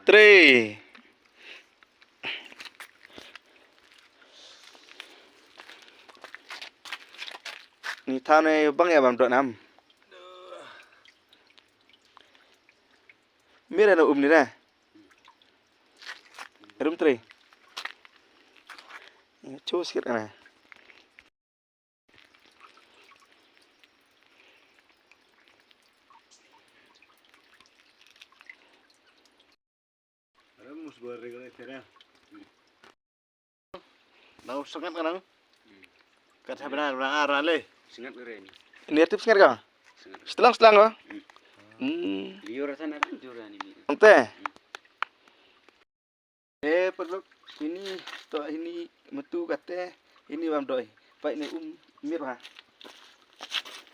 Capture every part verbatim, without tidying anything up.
Three. Ni thaw ne bang ïa bam dok nam. Mir na um ni na. Room three. Chu sikit na. Nau sangat ka nang. Kat ha bna bna ar le. Sangat ka re ni. Ni tip sangat ka? Sangat. Setelang setelang ka? Hmm. Liur sana kan jura ni. Ante. Eh, paralok, ini to ini metu kate ini bam doi. Pai ni um mir ha.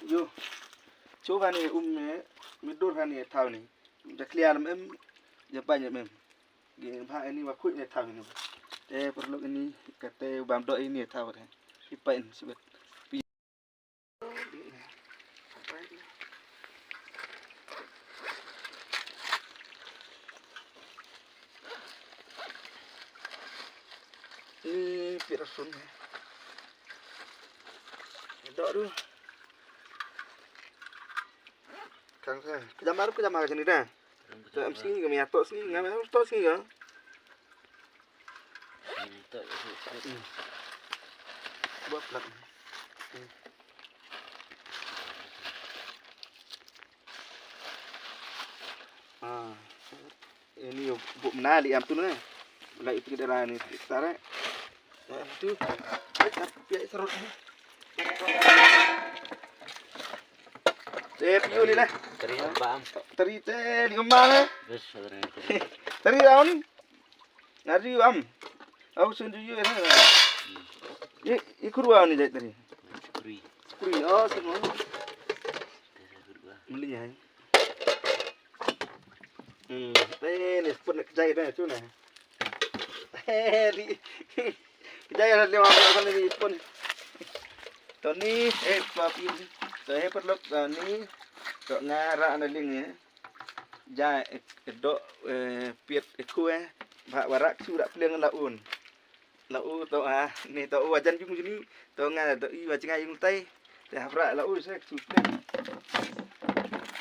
Yo. Cho ha ni um ne, midur ha ni thaw ni. Ja clear mem, ja pai mem. Ge bha ini wa khuid ne thaw ni. Eh, paralok, ini kate bam doi ini thaw te. Ipai sibet. Ni pira sun. Dok du. Kang sa. Kejamar, kejamar macam ni dah. Tok em sngi ka, mia tok sngi, nga mia tok sngi ka. Buat plat. Ah. Ini yo bu mena li am tu ne. Lai itu kita rani tare. Tu. Pia serut. Te piu ni lah. Teri apa am? Teri te di mana? Bes, teri. Teri raun. Ngari am. Au sun ju yu. Ye, ye kurwa ni jai teri. Kuri. Kuri, oh, semua. Meli ya. Hmm, te ni spoon nak jai dah tu nah. Te di. Jai dah lima belas kali ni spoon. Tony, eh, papi. To eh perlu Tony. To ngara na ling eh. Ja eh, dok eh, piat eh kue. Ba warak surak pliang la un. La u to ha, ni to u wajan jung juni, to nga to i wajnga yung tai. Te hapra la u se tu ple.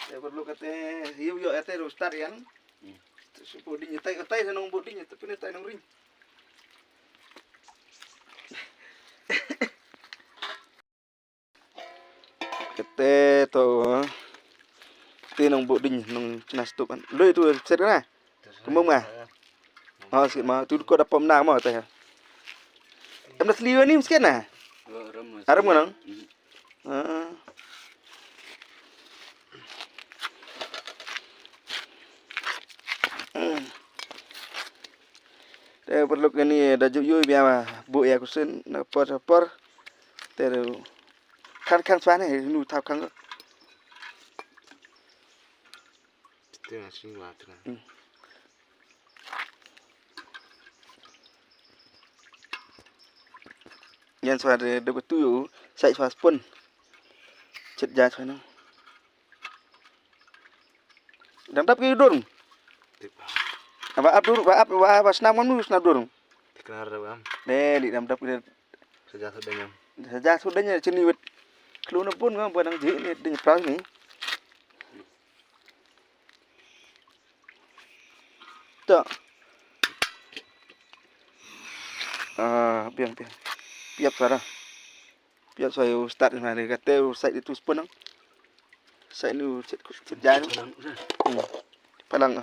Te perlu kate yu yo ate ro start yan. Su po ding tai tai nong bo ding tapi ni tai nong ring. Kete to. Te nong bo ding nong chna stup an. Loi tu set na. Kumong ma. Oh, sikit ma. Tu ko da pom na ma te. Em da sliwa ni sikit na. Haram nang. Ah. Te perlu kini da ju yui bia ma bu ya kusin na por por. Te kan kan swane nu tau kan. Te na sing wa te na. Yan swa de de betu yo sai swa spoon. Chet ja swa na. Dang dap ki dur. Aba ap dur, ba ap, ba, ba snam ngam nu snam dur. Tiknar da bam. Ne, li dang dap ki. Saja sudah nyam. Saja sudah nyam chini wit. Kluna pun ngam ba dang ji ni ding pras ni. To. Ah, biang biang. Piap sara. Piat sa yu start na ni kate u side itu spoon nang. Side ni u chet chet jan. Hmm. Palang.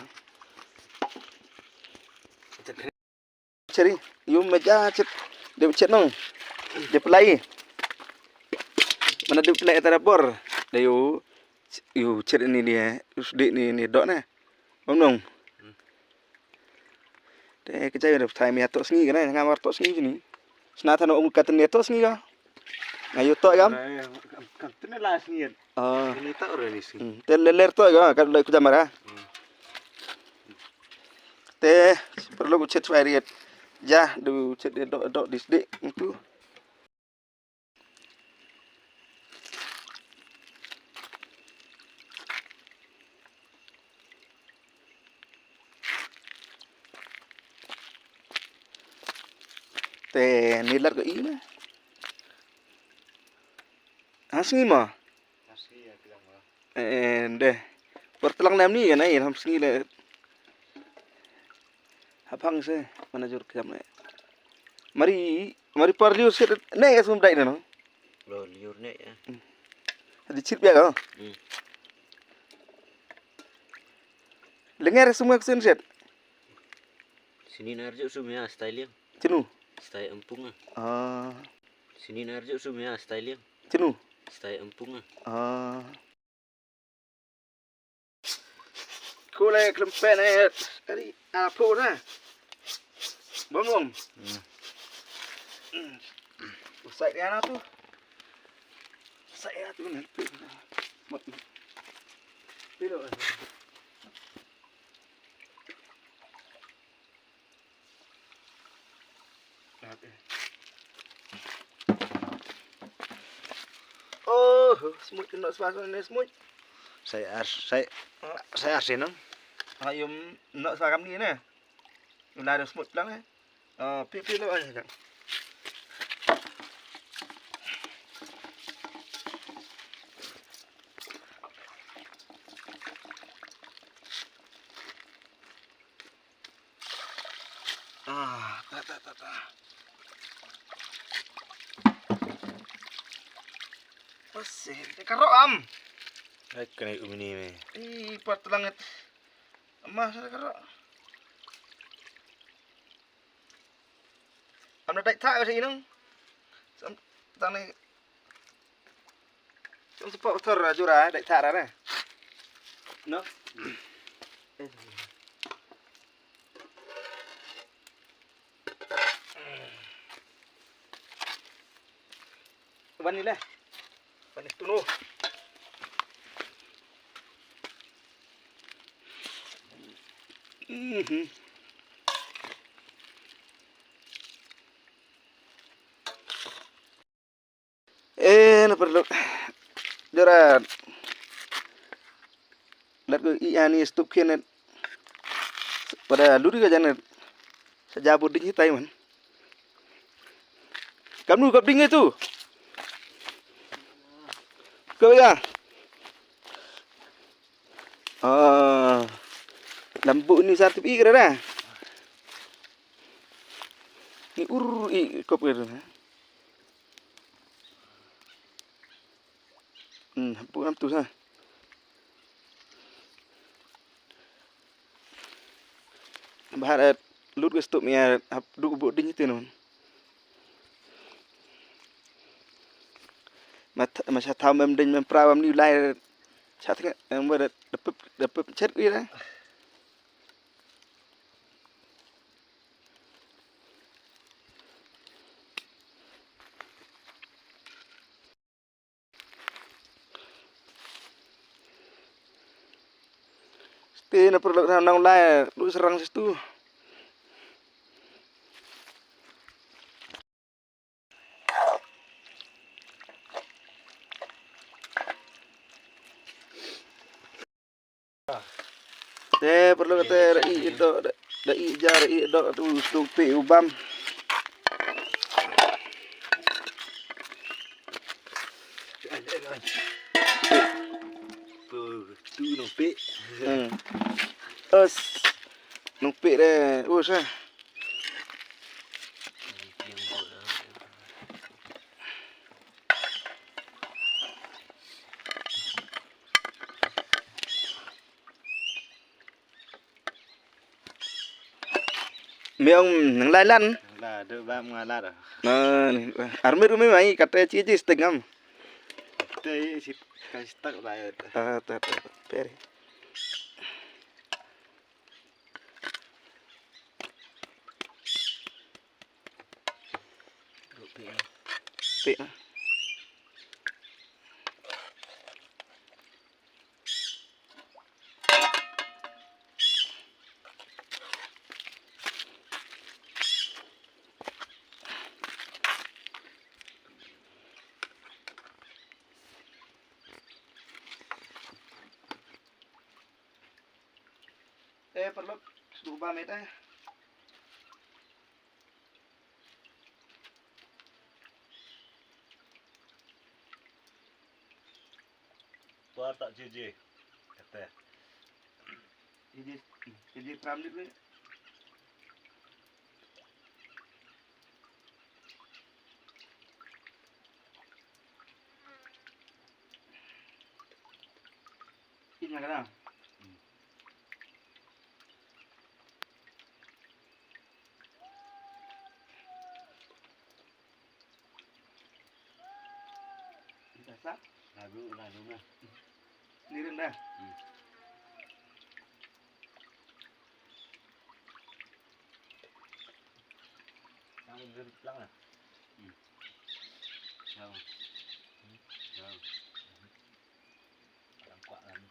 Cheri, yu meja chet. De chet nong. De pelai. Mana de pelai tara bor. De yu yu chet ni ni eh. Yu sdi ni ni dok na. Bam nong. Te ka jai da thai mia to sngi ka na nga mar to sngi ni. Sna thano um ka tne to sngi ka. Nga yu to gam. Ka tne la sngi. Ah. Ni ta ora ni sngi. Hmm. Te le ler to ga ka doi ku jamara. Hmm. Te perlu ku chet fai riet. Ja du chet do do dis di tu. Eh, ni lat ko i na. Ha sngi ma. Ha sngi ya bilang ma. Eh, deh. Por telang nam ni ya na, ham sngi le. Hapang se, mana jur kiam ne. Mari, mari por liur se ne ya sum dai no. Lo liur ne ya. Hadi chit biak ko. Hmm. Lenger sum ngak sen set. Sini nar juk sum ya style yang. Chinu. Style empung ah. Ah. Sini nar juk sum ya style yang. Chinu. Style empung ah. Ah. Ko le klem pen eh. Kari, ah, pho na. Bom bom. Hmm. Hmm. Usai ya na tu. Usai ya tu na tu. Mot. Pilo. Oh, smooth kena spas ne smooth. Saya ar, saya, saya ar senang. Ayum nak sakam ni ne. Ulah ada smooth lang eh. Oh, pi pi lo aja kan. Ah, ta ta ta ta. Masih, ka rok am. Ai, kena umi ni me. Ih, pat langit. Emas ka rok. Am da dai ta ka si inung. Sam tang ni. Sam sepak betul ra jura, dai ta ra ne. No. Wan ni leh. Wan ni tunu. Mhm. Eh, na paralok. Joran. Lat ko i ani stup khian. Pada luri ka janet. Sa jabu ding hitai man. Kamnu kap ding itu. Ko ya. Ah. Lambu ni satu i kira dah. Ni ur i kop kira. Hmm, bukan tu sah. Bahar lut ke stuk mia hap duk bu ding tin non. Mat masa tham mem ding mem pra mem ni lai. Chat nge em ber depep depep chet wi la. Te na paralok na nang lai lu serang situ. Te paralok te ra i do da i ja ra i do tu tu pe u bam. Tu nong pe. Hmm. Os. Nong pe de. Us eh. Me ong nang lai lan. La do ba ma la do. Na ni army rumi mai kate chi chi sting am. Te si ka stak la. Ta ta ta peri. Pe. Eh, paralok, sdu ba met eh. War tak jeje. Kata. Jeje, jeje pram dit ni. Ini kata. Biasa. Lalu, lalu na. Ni rendah. Hmm. Yang rendah lang na. Hmm. Yang. Hmm. Yang. Yang kuat lah ni.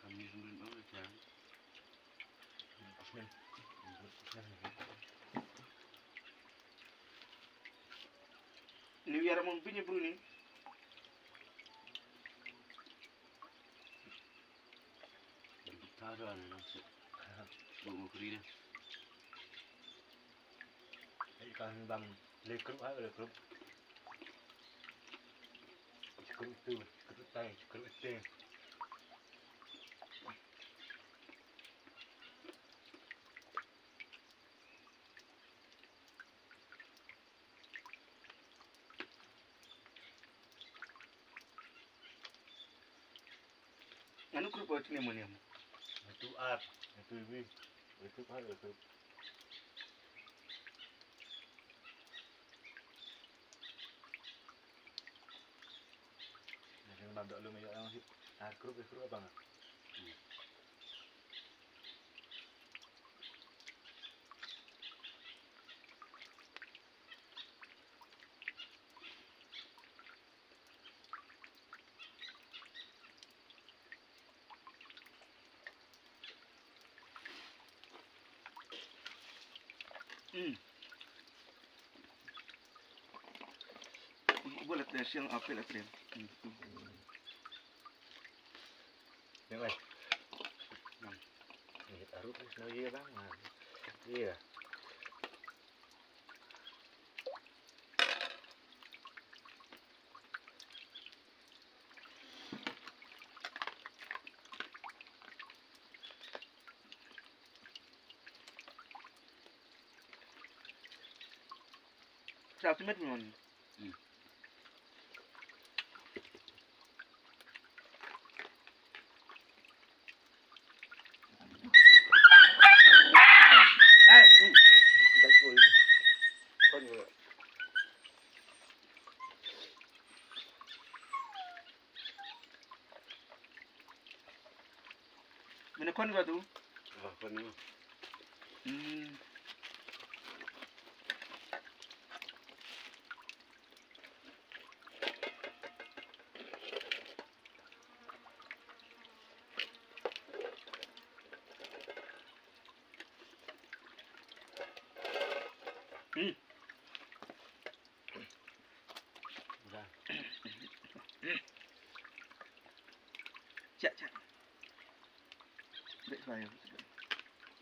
Kami sulit banget, Cang. Ni biar mau punya bro ni. Tara ni nang sik. Buk mau keri dah. Ai ka bang le kru ha le kru. Kru tu, kru tai, kru te. Nganu kru po tine moniam. Itu ar, itu ibi, itu ar, itu. Yang bang dok lu meyok yang si ar kru, kru apa nggak? Hmm. Boleh tes yang apel apel. Hmm. Yang lain. Hmm. Ini taruh terus no iya bang. Iya. Sa tu met mon. Hmm. Mene kon ka tu? Ah, kon ni. Hmm. Hmm. Cak, cak.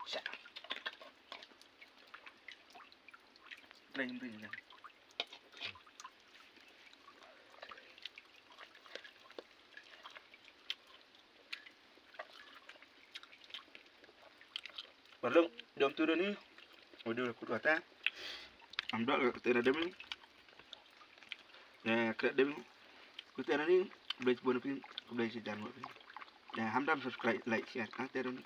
Cak. Play, play, play. Paralok, jom tu dah ni. Video kut kata. Am dok kata dah dem ni. Ya, kata dem. Kata dah ni. Boleh buat pin, boleh sejan buat pin. Ya, hamdam subscribe, like, share. Kata dah ni.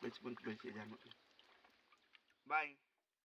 Boleh buat, boleh sejan buat pin. Bye.